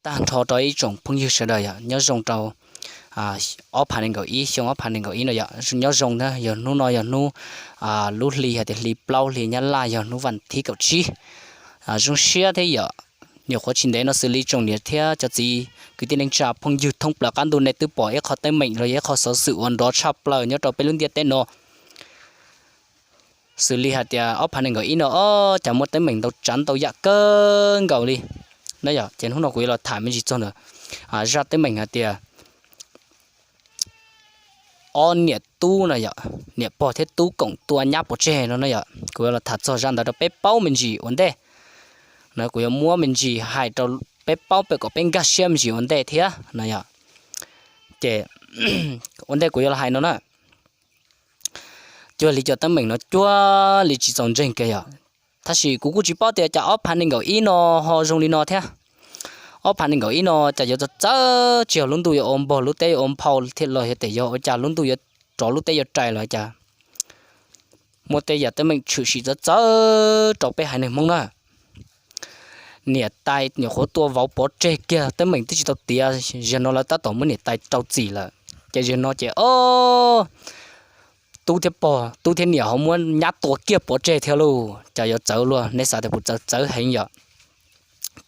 Tag nrho rau ib tsoom phooj ywg sawv daws yog nyob zoo rau ob phav nees nkaum ib, xyoo ob phav nees nkaum ib no yog nyob zoo na, yog hnub no yog hnub lub hli hais tias hli plaub hli Nyab Laj yog hnub vas thib kaum tsib. Zoo siab thiab yog nyuam qhuav tsis ntev no xws li tsoom niam thiab cov txiv kwv tij neej tsa phooj ywg thoob plaws qab ntuj nej twb pom ib qho teeb meem los yog ib qho xov xwm uas nrov tshaj plaws nyob rau peb lub ntiaj teb no. Xws li hais tias ob phav nees nkaum ib no, o, cas muaj teeb meem ntau tsav ntau yam kawg nkaus li na yog. Ces hnub no kuv yuav los tham me ntsis txog ntawm zaj teeb meem hais tias ob niam tub no yog niam pog thiab tub koom tua nyab pov tseg no na yog. Kuv yuav los tham txog zaj ntawd rau peb paub me ntsis ua ntej. No kuv yuav muab me ntsis hais rau peb paub peb kom peb nkag siab me ntsis ua ntej thiab no yog. Ces ua ntej kuv yuav los hais no na, cuag li cov teeb meem no cuag li tsis txaus ntseeg kiag yog. Tab sis kuv kuj tsis paub tias cas ob phav nees nkaum ib no ho zoo li no thiab. Ob phav nees nkaum ib no cas yuav txawv txawv, tsis yog lub ntuj yuav ua npog lub teb yuav ua nphau thiab los yog tias yog ua cas lub ntuj yuav rov lub teb yuav rais los cas. Muaj tej yam teeb meem tshwm sim txawv txawv rau peb haiv neeg Hmoob na. Niam tais nyuam qhuav tua vauv pov tseg kiag, teeb meem twb tsis tau tiav, zaum no lawv tab tom muab niam tais rau txim lawm. Ces zaum no ces o, tub thiab pog, tub thiab niam ho muab nyab tua kiag pov tseg thiab lauj, cas yuav txawv luaj, nej xav tias puas txawv? Txawv heev yom.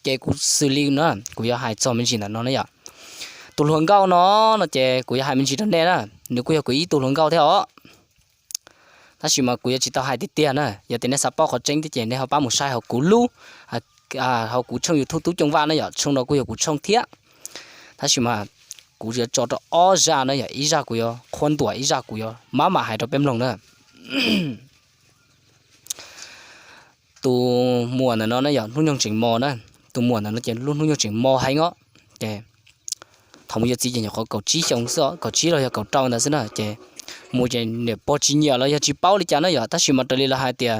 Ces kuv xws li no, kuv yuav hais txog me ntsis ntawm no na yom. Tus hluas nkauj no, no ces kuv yuav hais me ntsis rau nej na, nws kuj yog kuv ib tug hluas nkauj thiab os. Tab sis mas kuv yuav tsis tau hais tiag tiag na, yog tias nej xav paub qhov tseeb thiab ces nej ho pab mus saib hauv kuv lub, hauv kuv tshooj YouTube Tub Cooj Vaj na yom, tshooj no kuj yog kuv tshooj thiab. Tab sis mas kuv yuav tso rau ob zaj na yom, ib zaj kuv yuav qhuab ntuas, ib zaj kuv yuav maj mam hais rau peb mloog na. Tus muam ntawm no na yog hnub nyoog tseem mos na, tus muam ntawm no ces lub hnub nyoog tseem mos heev os. Ces thaum mus yuav txiv ces nyuam qhuav kaum tsib xyoo xwb, kaum tsib los yog kaum rau ntawd xwb na. Ces mus ces niam pog tsis nyiam los yog tsis paub li cas na yom, tab sis mas raws li lawv hais tias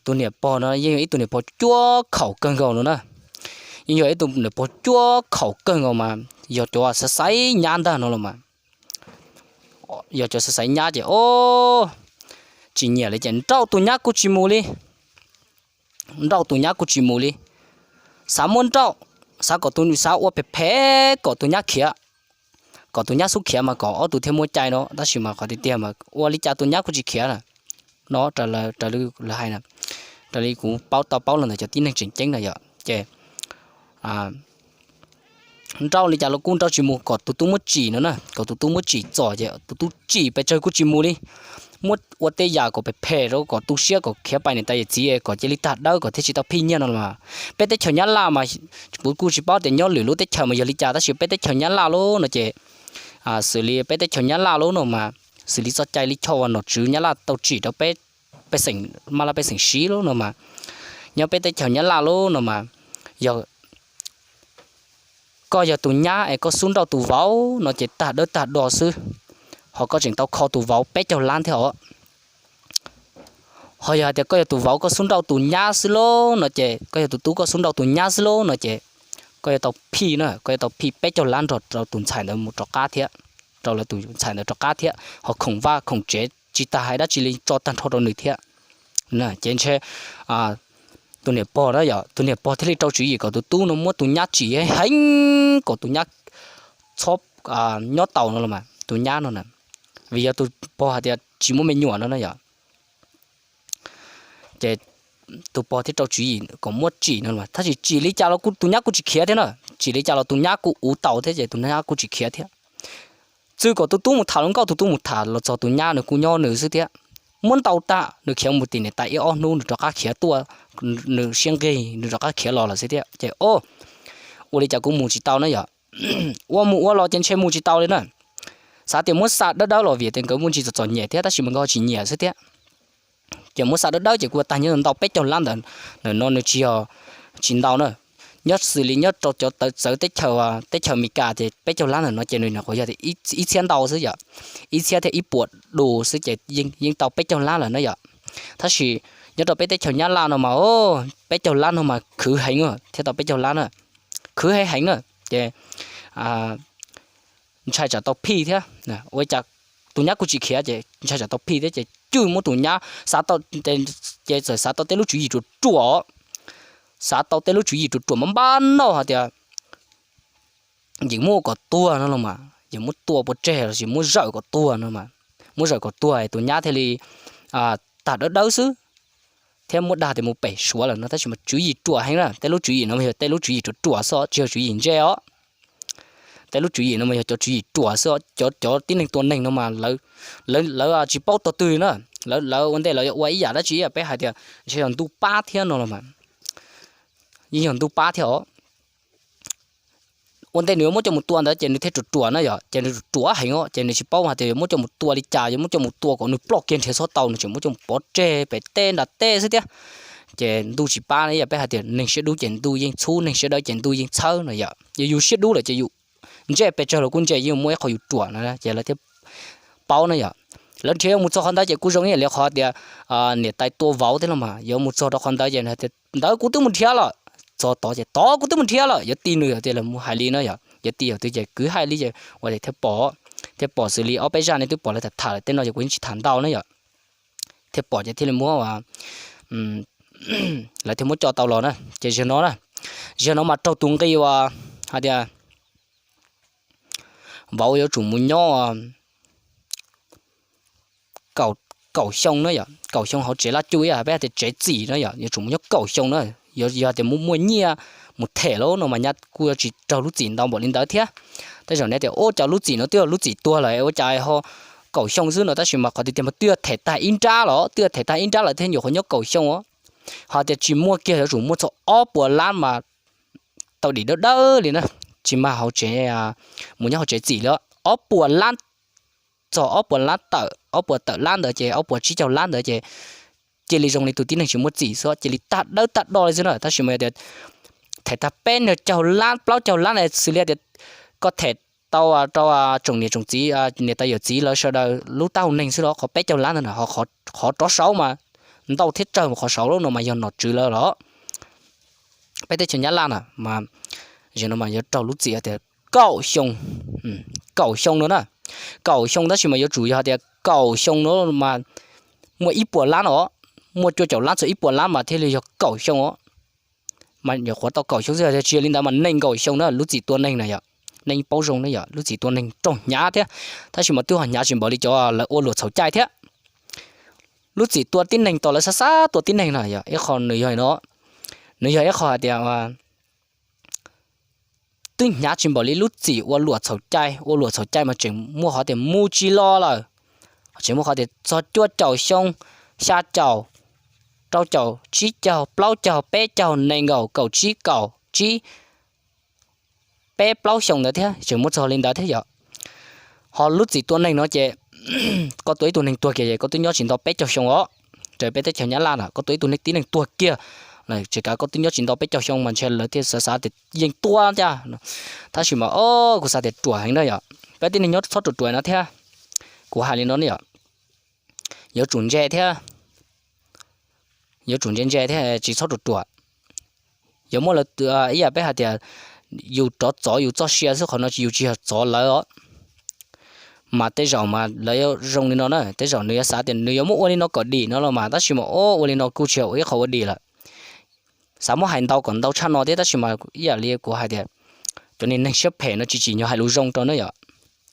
tus niam pog no yeej yog ib tug niam pog cuab khaum kawg nkaus no na. Yeej yog ib tug niam pog cuab khaum kawg nkaus mas yog cov xaiv xaiv nyab ntag no los mas. Yog cov xaiv xaiv nyab ces o, tsis nyiam li ces nrauj tus nyab kuj tsis mus li. Nrauj tus nyab kuj tsis mus li. Xav muab nrauj, xav kom tus, xav ua phem phem kom tus nyab khiav, kom tus nyab xub khiav mas kom ob tug thiaj muaj cai no, tab sis mas qhov tiag tiag mas ua li cas tus nyab kuj tsis khiav na. No raws li lawv hais na, raws li kuv paub tau paub los ntawm cov tib neeg tseem ceeb na yom, ces nrauj li cas los kuj nrauj tsis mus, kom tus tub muab tsim no na, kom tus tub muab tsim txom ces tus tub tsim pes tsawg kuj tsis mus li. Muab ua tej yam kom phem phem rau kom tu siab kom khiav pais niam tais yawm txiv kom cia li tag dawb kom thiaj tsis tau phij nyiaj no los mas. Peb teb chaws Nyab Laj mas kuv kuj tsis paub tias nyob lwm lub teb chaws mas yog li cas tab sis peb teb chaws Nyab Laj lub no ces xws li peb teb chaws Nyab Laj lub no mas xws li txoj cai li choj uas nom tswv Nyab Laj tau tsim rau peb, pej xeem Mab Laj pej xeem siv lub no mas, nyob peb teb chaws Nyab Laj lub no mas yog koj yog tus nyab es koj xub nrauj tus vauv no ces tag dawb tag do xwb, ho koj tseem tau kho tus vauv peb caug lab thiab os. Ho yog hais tias koj yog tus vauv koj xub nrauj tus nyab xwb lauj no ces, koj yog tus tub koj xub nrauj tus nyab xwb lauj no ces koj yuav tau phij na, koj yuav tau phij peb caug lab nrog rau tus ntxhais ntawd mus rov qab thiab, rau lawv tus ntxhais ntawd rov qab thiab, ho khoom vaj khoom tsev tsis tas hais dab tsi li tso tag nrho rau nws thiab. Ces ntshe tus niam pog na yom, tus niam pog thiaj li rau tswv yim kom tus tub no muab tus nyab tsim heev kom tus nyab txhob nyob tau no los mas, tus nyab no na, vim yog tus pog hais tias tsis muaj me nyuam no na yom. Ces tus pog thiaj rau tswv yim kom muab tsim no los mas, tab sis tsim li cas los tus nyab kuj tsis khiav thiab na, tsim li cas los tus nyab kuj uv tau thiab ces tus nyab kuj tsis khiav thiab. Txwv kom tus tub mus tham hluas nkauj, tus tub mus tham los txog tus nyab nws kuj nyob nws xwb thiab. Muab ntaus tag nws khiav mus tim niam tais ib ob hnub nws rov qab khiav tuaj, nws siab nqig nws rov qab khiav los lawm xwb thiab. Ces o, ua li cas kuj mus tsis tau na yom. Ua mus ua los ces ntshe mus tsis tau li na. Xav tias muab xa dawb dawb los vim tias nkawd muaj ntsis txom txom nyem thiab tab sis mas nkawd ho tsis nyiam xwb thiab. Ces muab xa dawb dawb ces kuj tag nyob ntau peb caug lab ntawd, ntawm no nws tsis yog tsis ntau na. Nyob xws li nyob rau cov txawv teb chaws, teb chaws Amelikas ces peb caug lab ntawm no ces nws nyuam qhuav yog ib txhiab ntau xwb yom, ib txhiab thiab ib puas du xwb ces yeej tau peb caug lab lawm na yom. Tab sis nyob rau peb teb chaws Nyab Laj no mas peb caug lab no mas khwv heev thiab, tau peb caug lab na, khwv heev heev na. Ces ntshai tsam tau phij thiab, ua cas tus nyab kuj tsis khiav ces ntshai tsam tau phij thiab ces cwj muab tus nyab, xav tau, ces txawm xav tau tej lub tswv yim ruam ruam, xav tau tej lub tswv yim ruam ruam mas npab noj hais tias yeej muab ua kom tuag no los mas, yeej muab tua pov tseg los sis muab zawm kom tuag no mas, muab zawm kom tuag tus nyab thiaj li tag dawb dawb xwb, thiab muab dag tias mus pem Suav lawm no. Tab sis mas tswv yim ruam heev na, tej lub tswv yim no mas yog tej lub tswv yim ruam ruam xwb, tsis yog tswv yim ntse os. Tej lub tswv yim no mas yog cov tswv yim ruam xwb, cov, cov tib neeg tua neeg no mas lawv tsis paub tog twg na. Lawv ua ntej lawv yuav ua ib yam dab tsi ib yam peb hais tias ntshe yog ntuj pab thiab no los mas, yeej yog ntuj pab thiab os. Ua ntej nws yuav muab coj mus tua ntawd ces nws thiaj ruam ruam na yom, ces nws ruam ruam heev os, ces nws tsis paub hais tias yuav muab coj mus tua li cas, yuav muab coj mus tua kom nws ploj kiag nrhiav txhob tau, nws tseem muab coj mus pov tseg pem teb nram teb xwb thiab. Ces ntuj tsis pab, ib yam peb hais tias neeg siab dub ces ntuj yeej txhub, neeg siab dawb ces ntuj yeej txhawb no yom. Yog yus siab dub lawm ces yus ntse pes tsawg los kuj ntse, yeej muaj ib qho yus ruam na, ces lawv thiaj paub na yom. Lawv nrhiav yuav mus txog qhov ntawd ces kuj zoo ib yam li qhov tias niam tais tua vauv thiab los mas, yuav mus txog rau qhov ntawd ces ntawd kuv twb mus nrhiav lawm, txog tod ces tod kuv twb mus nrhiav lawm, yuav ti nws tias los mus hais li no yom, yuav ti yam twg ces kwv hais li ces ua li thiaj pom, thiaj pom xws li ob peb zaj nej twb pom lawv tham tham lawm, tej no ces kuv yeej tsis tham ntau na yom. Thiaj pom ces thiaj li muab lawv thiaj muab coj tau los na. Ces zaum no, zaum no mas raug tus nqi uas hais tias vauv yuav tsum mus nyob kaum xyoo na yom, kaum xyoo hauv tsev laj cuj ib yam peb hais tias tsev txim na yom, yuav tsum mus nyob kaum xyoo na. Yog tias muaj nyiaj mus them lawm no mas nyab kuj yuav tsis raug lub txim ntau npaum li ntawd thiab. Tej zaum nej tias ua cas lub txim no twb yog lub txim tuag lawm ua cas ho kaum xyoo xwb no, tab sis mas qhov tiag tiag mas twb yog them tag ib nrab los, twb yog them tag ib nrab lawm thiab nyuam qhuav nyob kaum xyoo os. Ho tias tsis muaj kiag yuav tsum muaj txog ob puas lab mas tau dim dawb dawb li na, tsis mag hauv tsev, mus nyob hauv tsev txim li ob puas lab, txog ob puas lab tawm, ob puas tawm lab ntawd ces ob puas tsib caug lab ntawd ces cia li zoo li tus tib neeg tsis muaj txim xwb, cia li tag dawb tag do li xwb na. Tab sis mas yog tias them tag peb caug lab plaub caug lab na xws li tias koj them tau rau tsoom niam tsoom txiv, niam tais yawm txiv lawv sawv daws lub taub hau neeg xwb los qhov peb caug lab ntawd na, qhov rov saud mas ntau thiab tsawg mus qhov saud lawm no mas yog nom tswv lawv los. Peb teb chaws Nyab Laj na mas zaum no mas yuav raug lub txim tias kaum xyoo, kaum xyoo no na, kaum xyoo tab sis mas yuav tsum yog tias kaum xyoo no mas muaj ib puas lab os, muaj cuaj caum lab txog ib puas lab mas thiaj li yog kaum xyoo os. Mas nyuam qhuav tau kaum xyoo xwb, tsis yog li ntawd mas nees nkaum xyoo na, lub txim tua neeg na yom. Nej paub zoo na yom, lub txim tua neeg raug hnyav thiab, tab sis mas twb ho hnyav tsis npaum li cov lawv ua luam txhaum cai thiab. Lub txim tua tib neeg tau lawv xav xav tua tib neeg na yom, ib qho nws yog no, nws yog ib qho hais tias twb hnyav tsis npaum li lub txim ua luam txhaum cai, ua luam txhaum cai mas tseem muaj qhov tias mus tsis los lawm, tseem muaj qhov tias txog cuaj caum xyoo, xya caum, rau caum, tsib caug, plaub caug, peb caug, nees nkaum, kaum tsib, kaum tsib, peb plaub xyoo ntawd thiab, tseem muaj txog li ntawd thiab yom. Ho lub txim tua neeg no ces koj tua ib tug neeg tuag kiag es koj twb nyob tsis ntau peb caug xyoo os. Raws peb teb chaws Nyab Laj na koj tua ib tug tib neeg tuag kiag, tsis kav koj twb nyob tsis ntau peb caug xyoo mas ntshe lawv thiaj xav xav tias yeej tua ntag. Tab sis mas o, kuv xav tias ruam heev na yom, peb tib neeg nyob txhob ruam ruam no thiab. Kuv hais li no ne yom, yuav tsum ntse thiab, yuav tsum ntse ntse thiab tsis txhob ruam ruam. Yuav muab lawv, ib yam peb hais tias yus rov txov yus txoj sia xwb, qhov no yus tsis yog txov lawv os. Mas tej zaum mas lawv zoo li no na, tej zaum nws yuav xav tias nws yuav muab ua li no kom dim no los mas, tab sis mas o, ua li no kuj tsis yog ib qho ua dim lawm. Xav muab hais ntau kom ntau tshaj no thiab, tab sis mas ib yam li kuv hais tias cov niag neeg siab phem no tsis tsim nyog hais lus zoo rau na yom.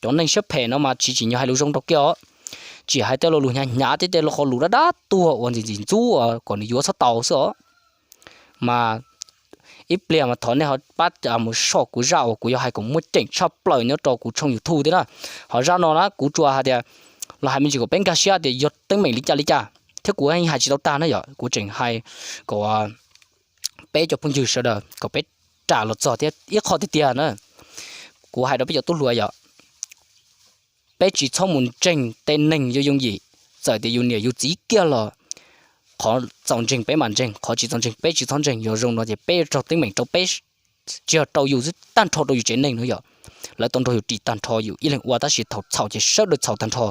Cov neeg siab phem no mas tsis tsim nyog hais lus zoo rau kiag os. Tsis hais tej lo lus hnyav hnyav thiab tej lo qhov lus dab dab tuag uas ntxim ntxim ntxub kom nws yuav txhob tau xwb os. Mas ib pliag mas thov nej ho pab mus soj kuv zaj uas kuv yuav hais kom muaj ceem tshaj plaws nyob rau kuv tshooj YouTube thiab na. Ho zaj no na kuv tsuas hais tias los hais me ntsis kom peb nkag siab tias yog teeb meem li cas li cas thiab kuv yeej hais tsis tau tag na yom, kuv tseem hais kom peb cov phooj ywg sawv daws kom peb ram los txog thiab ib qho tiag tiag na. Kuv hais rau peb cov tub hluas yom, peb tsis txhob mus ntseeg tej neeg yooj yooj yim, txawm tias yus niam yus txiv kiag los qhov txaus ntseeg peb mam ntseeg, qhov tsis txaus ntseeg peb tsis txhob ntseeg. Yog zoo no ces peb yuav raug teeb meem rau peb, tsis yog rau yus xwb, tag nrho rau yus tsev neeg no yom. Lawv tau nrog yus ris tag nrho, yus ib leeg ua tab sis thaum txhaum ces sawv daws txhaum tag nrho.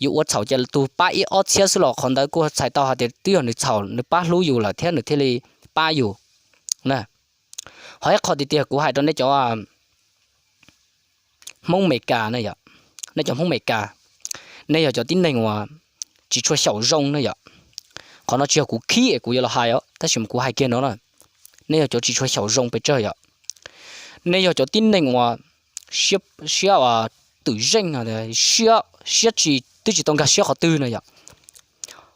Yus ua txhaum ces tus pab ib ob txhiab xwb los qhov ntawd kuj txhais tau hais tias twb yog nws txhaum, nws pab hlub yus lawm thiab nws thiaj li pab yus na. Ho ib qho tiag tiag kuv hais rau nej cov Hmoob Meskas na yom, nej cov Hmoob Meskas, nej yog cov tib neeg uas tsis tshua xyaum zoo na yom. Qhov no tsis yog kuv khib es kuv yuav los hais os, tab sis mas kuv hais kiag no na, nej yog cov tsis tshua xyaum zoo pes tsawg yom. Nej yog cov tib neeg uas siab, siab twm zeej, siab, siab tsis, twb tsis tau nkag siab qhov twg no yom.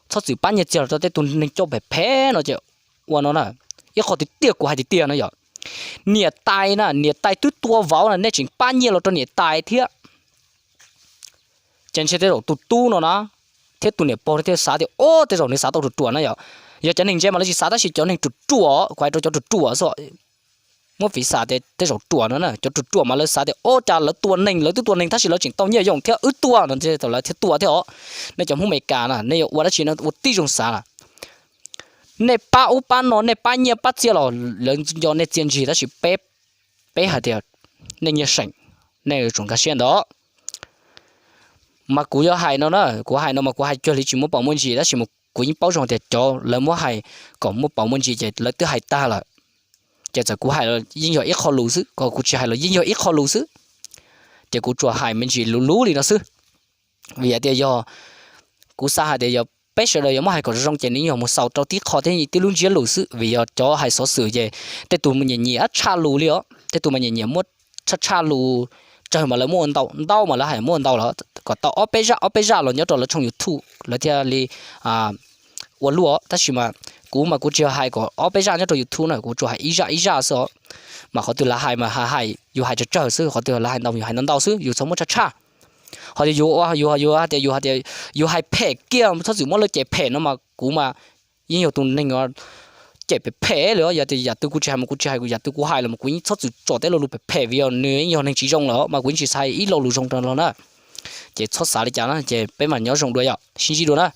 Txhob txwm pab nyiaj txiag los rau tej tus neeg coj phem phem no ces ua no na. Ib qho tiag tiag kuv hais tiag tiag no yom, niam tais na, niam tais twb tua vauv na nej tseem pab nyiaj los rau niam tais thiab. Ces ntshe tej zaum tus tub no na thiab tus niam pog no thiaj xav tias o tej zaum nws xav tau ruam ruam na yom. Yog cov neeg ntse mas lawv tsis xav tab sis cov neeg ruam ruam, kuv hais rau cov ruam ruam xwb, muab fiv xam tias tej zaum ruam no na, cov ruam ruam mas lawv xav tias o cas lawv tua neeg, lawv twb tua neeg tab sis lawv tseem tau nyiaj yoo thiab wb tua no, lawv thiaj tua thiab os. Nej cov Hmoob Meskas na nej yuav ua dab tsi no ua tib zoo xav na. Nej pab ub pab no, nej pab nyiaj pab txiaj los lawv nco nej txiaj ntsig tab sis peb, peb hais tias nej nyiaj seem, nej yuav tsum nkag siab ntawd. Mas kuv yuav hais no na, kuv hais no mas kuv hais cuag li tsis muaj paus muaj ntsis tab sis mas kuv yeej paub zoo tias cov lawv muab hais kom muaj paus muaj ntsis ces lawv twb hais tag lawm. Ces txawm kuv hais los yeej yog ib qho lus xwb, kom kuv tsis hais los yeej yog ib qho lus xwb. Ces kuv tsuas hais me ntsis luv luv li no xwb. Vim hais tias yog kuv xav hais tias yog peb sawv daws yuav muab hais kom zoo ces nws yog mus xaus rau tib qho thiab tib lub ntsiab lus xwb, vim yog cov hais xov xwm ces tej tus nyiam nyiam tshaj lus li os, tej tus mas nyiam nyiam muab tshaj tshaj lus, tsawg mas lawv muab ua ntau, ntau mas lawv hais muab ua ntau los kom tau ob peb zaj ob peb zaj los nyob rau lawv tshooj YouTube lawv thiaj li ua luaj. Tab sis mas kuv mas kuv tsis yog hais kom ob peb zaj nyob rau YouTube na, kuv tsuas hais ib zaj ib zaj xwb os. Mas qhov twg lawv hais mas hais, yus hais tsawg tsawg xwb, qhov twg lawv hais ntau yus hais ntau ntau xwb, yus txhob muab tshaj tshaj. Ho tias yus ua, yus hais tias yus hais tias yus hais phem kiag txhob txwm muab lawv cem phem no mas kuv mas yeej yog tus neeg cem phem phem li os. Yog tias yam twg kuv tsis hais mas kuv tsis hais, yam twg kuv hais los mas kuv yeej txhob txwm tso tej lo lus phem phem vim yog nws yeej yog neeg tsis zoo lawm mas kuv yeej tsis xav ib lo lus zoo rau los na. Ces txhob xav li cas na, ces peb mam nyob zoo dua yom, sib ntsib dua na.